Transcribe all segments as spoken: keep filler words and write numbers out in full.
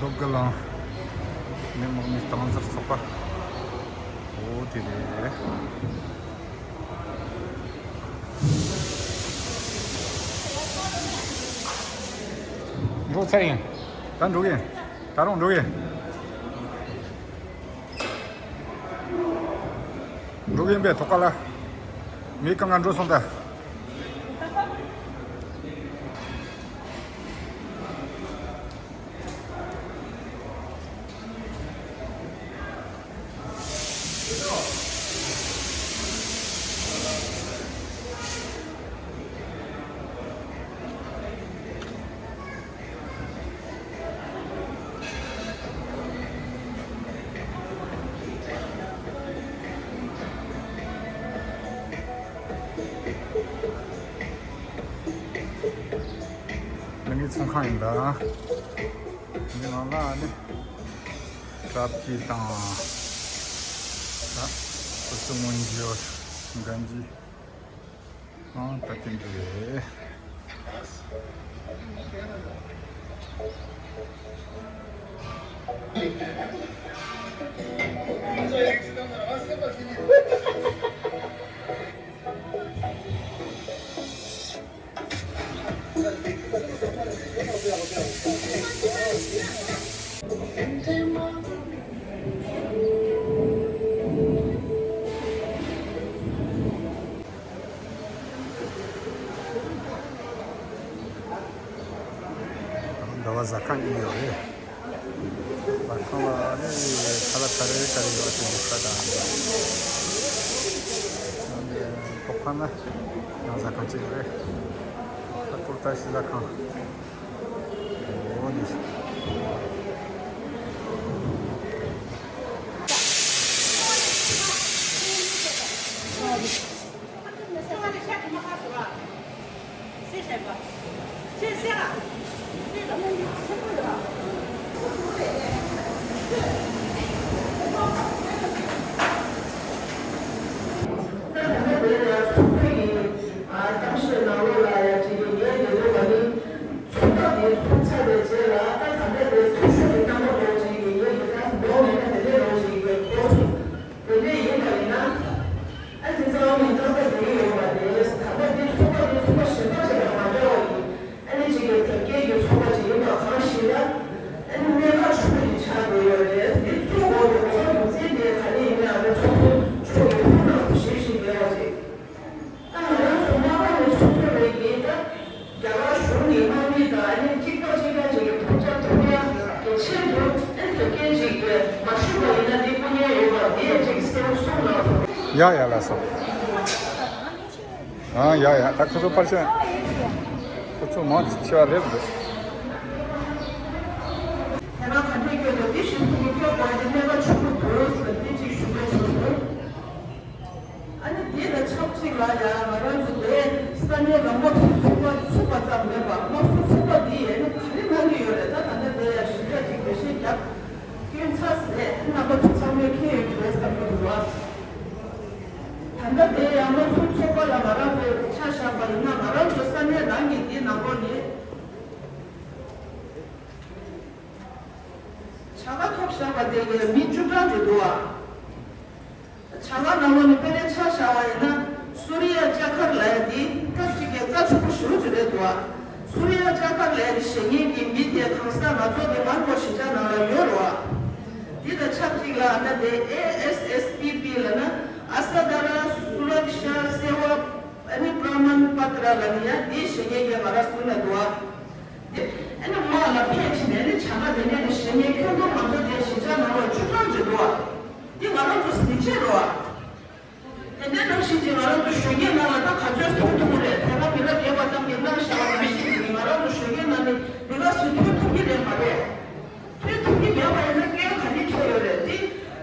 སློབ་དགེ་གླིང་། ནི་དམག་མི་སྟངས་འཛིན་ཚོགས་པ། འོ་དེ་རེད། འགྲོ་ཚར་ཡིན། ད་འགྲོ་གི་ཡིན། ད་རུང་འགྲོ་གི་ཡིན། འགྲོ་གི་ཡིན་པས་ཐོག་ཁ་ལ། མི་གང་ང་འགྲོ་སོང་ད། ང་གཉིས་ཚོང་ཁང་ཡིན་ད། འདི་ནང་ལ་ནི་སྲབ་ཀྱི་དང་། ད་སོ་སོ་སྔོན་འཇུག་འགན་འཇུག་ཨང་ད་དེ་འདྲ་རེད། ཟླ་བ་ཟ་ཁང་གཉིས་ཡོད་རེད། ཟ་ཁང་ལ་ནི་ཁ་ལག་ག་རེ་ག་རེ་ཡོད་དེ་འདུག་ཁ་དང་། ཐོག་ཁ་ན་ཡང་ཟ་ཁང་གཅིག་ཡོད་རེད། ད་ཀུར་ཏ་ཤི་ཟ་ཁང་། འོ་ནི། ཚོགས་པ་དེ་ཚུགས་ཚར་བའི་རྗེས་ལ་ད་ད་ལྟ་དེ་ཚུགས་ཤོག་གི་རྣམ་པ་འདྲ་ཅིག་གི་ངེད་ཀྱི་ད་མདོག་མེད་ན་དེ་འདྲའི་རང་ཞིག་གི་སྐོར་དེ་འདྲ་ཡིན་པ་ཡིན་ན། ཨ་དེ་ཚོ་ཨ་མའི་ཏག་ཏག་དེ་ཡོད་པ་རེད། ད་ལྟ་དེ་ཚོགས་པ་དེ་ཚོགས་པ་གཞན་པ་ཅིག་དང་མ་འདྲ་བ་ཡིན། ཨ་ནི་ཅིག་གི་དེབ་སྐྱེལ་གྱི་ཚོགས་པ་ཅིག་ཡིན་པ་གང་ཞིག་ལ་ཨ་ནི་གནད་འགག་ཆེན་པོ་ཞིག་ཆགས་བསྡད་ཡོད་རེད། དེ་གཙོ་བོ་དེ་ཁོ་རང་རྒྱུ་མཚན་དེ་ག་རེ་ཡིན་ན་ཨ་ནི་ཚོགས་གཙོ་མཆོག་གི་ཐུགས་སྣང་དུ་ཞིབ་ཞིབ་བསྡད་པ་ཅིག་ད་ང་རང་ཚོ་དམག་དཔོན་ནས་ཚོགས་གཙོ་རེད་ཀྱི་ད་རྒྱ་གར་གཞུང་གི་དམག་མི་དང་ཨ་ནི་གཅིག་པ་གཅིག་རྐྱང་ཅིག་གི་ཐོབ་རྒྱག་ཐུབ་ཡག་གི་ཆེད་དུ་ཨེ་ཐུབ་མཁན་ཅིག་གི་མ་ཞུས་པ་ཡིན་ན་འདི་སྐུ་ཉེན་ཡོད་པ་འདི་ཡང་ཅིག་གསལ་པོ་གསུངས་གནང་སོང་། ཡ་ཡ་ལགས་སོ། ཨ་ཡ་ཡ་ད་ཁོ་ཚོ་པར་ཤ་ཁོ་ཚོ་མང་ཆེ་བ་རེད་འདུག་དེ་ན་ག་འདྲས་སྐྱོན་དང་འདི་ཞིག་ཐུག་གི་ཐོས་དགོས་འདི་གནད་འགག་ཆེན་པོ་འདུག་ཟེར་འདི་ཅིག་ཞུ་འདོད་བྱུང་སོང་། ཨ་ནི་དེ་དང་ཆབས་ཅིག་ལ་ཡང་ང་རང་ཚོ་དེ་ས་གནས་ལ་དམངས་གཙོ་ཚོགས་པ་ཚུགས་པ་ཙམ་མེད་པར་དམངས་གཙོ་ཚོགས་པ་འདི་ཡས་ནི་ག་རེ་གནང་གི་ཡོད་རེད། ད་ད་ལྟ་དེ་ཡང་ཞིབ་ཕྲ་ཅིག་འགྲེལ་བཤད་རྒྱབ་སྐྱོན་ཚར་ཟེར་རྣམ་པ་ཚོ་ཚང་མས་མཁྱེན་ཡོད་ཀྱི་རེད་བསམ་གྱི་འདུག་བ། ད་ལྟ་དེ་ཡང་དམངས་གཙོ་ཚོགས་པ་ལ་ང་རང་ཚོ་ཆ་བཞག་པ་ཡིན་ན་ང་རང་ཚོ་ས་གནས་རང་གི་འདི་ནང་ལོགས་ནས་བྱ་དགའ་ཐོབ་བཞག་པ་དེ་གའི་མི་བཅུ་གྲངས་ཅིག་འདུག་བ། བྱ་དགའ་ནང་ལོགས་ནས་དཔེ་ལེན་ཆ་བཞག་པ་ཡིན་ན་སུ་རི་ཡ་ལྕགས་མཁར་ལབ་ཡ་འདི་སྐབས་གཅིག་གི་རྩ་ཆེན་པོ་ཞེ་པོ་ཅིག་རེད་འདུག་ཨ། སུ་རི་ཡ་ལྕགས་མཁར་ལབ་ཡ་འདི་བཞེངས་མཁན་གྱི་མི་དེ་གང་ཟག་ང་ཚོ་གི་མར་ཁོ་གཞིས་ཆགས་ནང་ལ་ཡོད་རེད་བ། འདི་དང་ཆབས་ཅིག་ལ་ཨ་ན་དེ་ཨེ་ཨེས་ཨེས་པི་པི་ལབ་ན་ཨ་ས་དྷ་ར་སུ་རཀ་ཤ་སེ་ཝ་ཨ་ནི་པྲ་མན་པ་ཏྲ་ལབ་ནི་ཡ་འདི་བཞེངས་མཁན་གྱི་ང་རང་སུ་ལ་འདུག་ཨ། དེ་ཨ་ནི་དམག་ལ་ཕེབས་ཕྱིན་ནས་ནི་བྱ་དགའ་དེ་ནས་ནི་བཞེངས་མཁན་ཁྱོན་བསྡོམས་ང་ཚོ་དེ་གཞིས་ཆགས་ནང་ལ་བཅུ་གྲངས་ཅིག་འདུག་ཨ། འདི་ང་རང་ཚོ་གཟི་བརྗིད་རེད་བ། དེ་འདྲའི་ནང་བཞིན་གྱི་ང་རང་ཚོ་གཞོན་སྐྱེས་ནང་ལ་ད་ག་ཚོད་ཐོན་ཐུབ་ཀྱི་རེད། དེ་སྔ་མི་རབས་རྒས་པ་རྣམས་ཀྱིས་གནང་བཞག་པ་ནང་བཞིན་གྱི་ང་རང་ཚོ་གཞོན་སྐྱེས་ནང་ནས་འདི་ག་ཚོད་ཐོན་ཐུབ་ཀྱི་རེད་མ་རེད། ཐོན་ཐུབ་ཀྱི་མེད་པ་ཡིན་ན་སྐྱོན་ག་འདྲ་འཕྲད་ཡོད་རེད་དེ།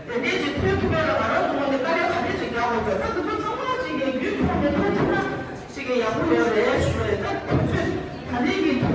དེ་འདྲའི་ཅིག་ཐོན་ཐུབ་ཡ་ལ་ང་རང་ཚོ་ངོས་ནས་དཀའ་ལས་ག་འདྲ་ཅིག་རྒྱག་དགོས་འདུག་ད་འདི་ཚོ་ཚང་མ་ཅིག་གི་རྒྱུན་མཐུད་ནས་ཐོན་ཐུབ་ན་ཅིག་གི་ཡག་པོ་ཡོད་རེད་ཞུ་རེད། ད་དུས་ཚོད་ད་ལྟའི་གི་དུས་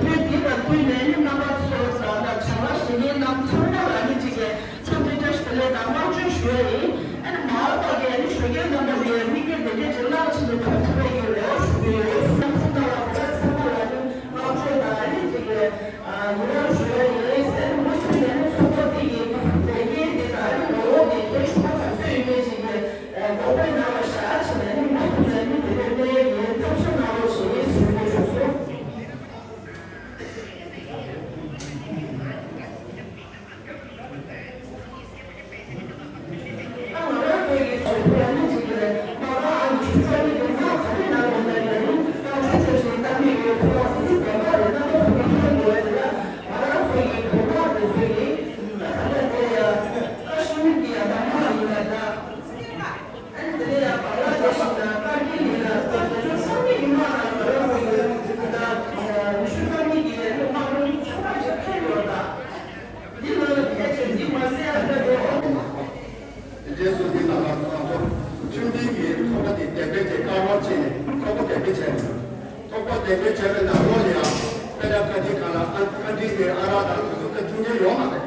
ད་ལྟ་བཀའ་ཁྲིའི་སྒང་ལ་ཨ་བཀའ་ཁྲིའི་ཨ་རག་དང་དེ་ཚོ་ད་མཐུན་རྐྱེན་ཡོད་མ་རེད།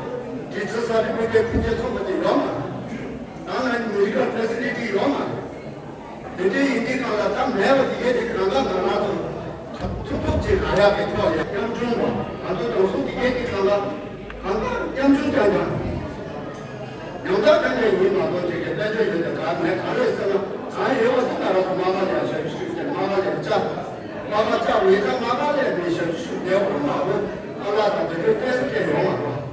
དེ་ཚོ་ས་རི་ཕུལ་རྒྱས་མཐུན་རྐྱེན་ཚོགས་པ་དེ་ཡོད་མ་རེད། ད་ང་མེ་ཌི་ཀལ་ཕེ་སི་ལི་ཊི་ཡོད་མ་རེད། དེ་འདྲའི་ཡིན་དུས་སྒང་ལ་ད་མེད་པ་དེ་གས་དེ་གང་ག་ང་རང་ཚོ་ཐུབ་ཐུབ་ཅིག་ལ་ཡག་གི་ཐོག་ལ་སྐྱབས་བཅོལ་བ་ང་ཚོ་རང་སྲུང་དེ་གས་དེ་གང་ག་གང་ག་སྐྱབས་བཅོལ་རྐྱང་རྐྱང་ཡོངས་གྲགས་རྐྱང་རྐྱང་ཡིན་མ་གཏོགས་དེ་གས་དཔལ་འབྱོར་ཡོད་དེ་ག་མེད་ག་རེ་ཟེར་ན་གང་ཡོད་པ་དེ་ང་རང་ཚོ་མ་ག་ལས་ཞབས་ཞུ་ཞུས་ཏེ་མ་ག་ལས་བཅག་མ་ག་བཅག་མི་ཚང་མ་ག་ལས་མི་ཞབས་ཞུ་བདེ་བོ་མ་བོ་ཨ་ལ་དང་དེ་གས་ཏོག་ཙམ་སྐད་ཡོང་བ་དང་།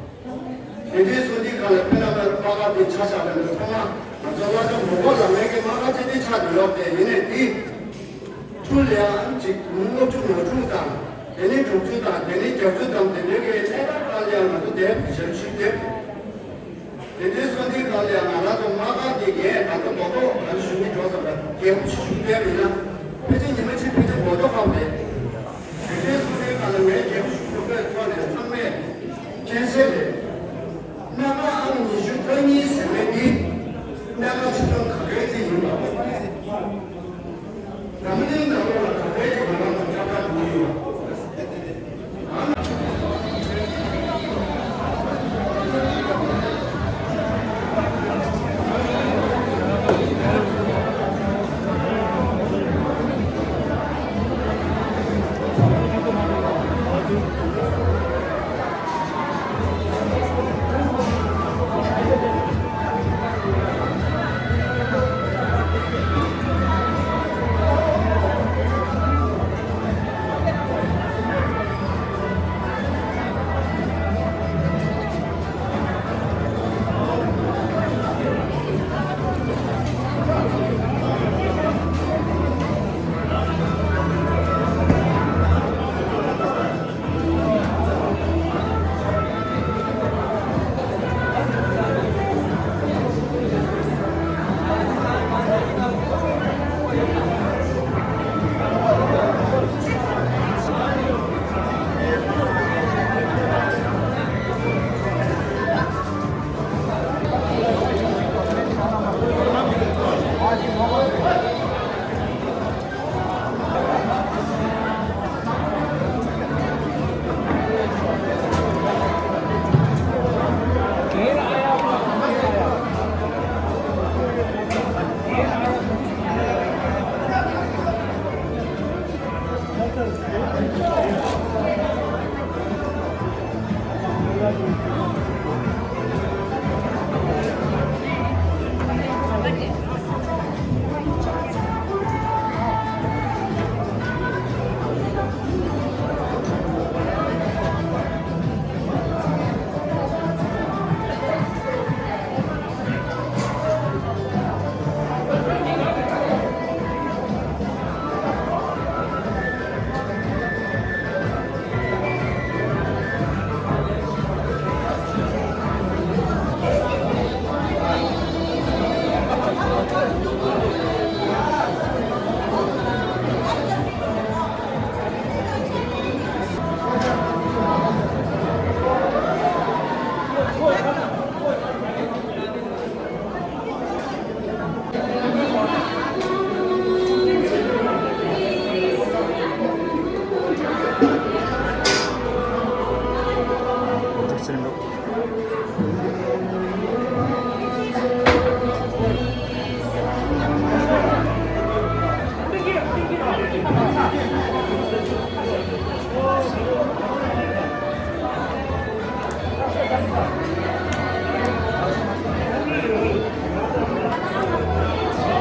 དེ་འདྲའི་སོང་དུས་སྒང་ལ་དཔེར་ན་དམག་སྒར་དེ་ཆ་བཞག་པ་ཡིན་ན་ཐོག་མར་ང་ཚོ་བླ་བྲང་མོན་གྷོ་ལ་ངེད་ཀྱི་དམག་སྒར་ཅིག་དེ་ཆགས་བསྡད་ཡོད་པས། ཡིན་ནའི་དེ་ཁྲུ་ལ་ཡང་ཅིག་ལྔ་བཅུ་ང་དྲུག་དང་དེ་ནས་དྲུག་ཅུ་དང་དེ་ནས་བརྒྱད་ཅུ་དང་དེ་འདྲའི་གི་ལས་ཀ་སྒང་ལ་ཡང་ང་ཚོ་དེ་བི་ཞབས་ཞུ་དེ་དེ་འདྲའི་སོང་དུས་སྒང་ལ་ཡང་ང་རང་ཚོ་དམག་སྒར་དེ་གས་ད་ལྟ་རྡོག་རྡོག་ང་ཚོ་ཞུ་གི་འགྲོ་ས་ལ་རྒྱལ་པོ་ཆེ་ཞུ་བསྡད་པ་ཡིན་ན་ཕལ་ཆེར་ཉི་མ་གཅིག་ཕལ་ཆེར་མགོ་ཐོག་ཁ་པོ་རེད། དེ་འདྲའི་སོང་དུས་སྒང་ལ་ངས་རྒྱལ་པོ་ཆེ་ཞུ་བའི་ཐོག་ནས་ཚང་མས་མཁྱེན་གསལ་རེད། སྨན་ཁང་ཨང་ཉི་ཤུ་རྩ་གཉིས་ཟེར་བའི་འདི་སྨན་ཁང་སྤྱི་བཏང་ག་གའི་རྩིས་ཡིན་པ། འཛམ་གླིང་ནང་ལོགས་ལ་ག་གའི་ཅིག་ང་རང་ཚོ་ཁྱབ་བསྒྲགས་གཏོང་གི་ཡོད།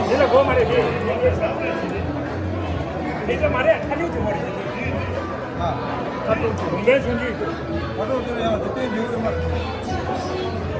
དེ་ལ་སྒོ་མ་རེད་དེ། དེ་ལ་མ་རེད། ཁ་ཐུག་དེ་མ་རེད། ཁ་ཐུག་དེ་ལུང་པའི་ཆུང་ཆུང་། ཁ་ཐུག་དེ་ལ་ཡང་དེ་བསྟན་འགྱུར་ཡོད་མ་རེད།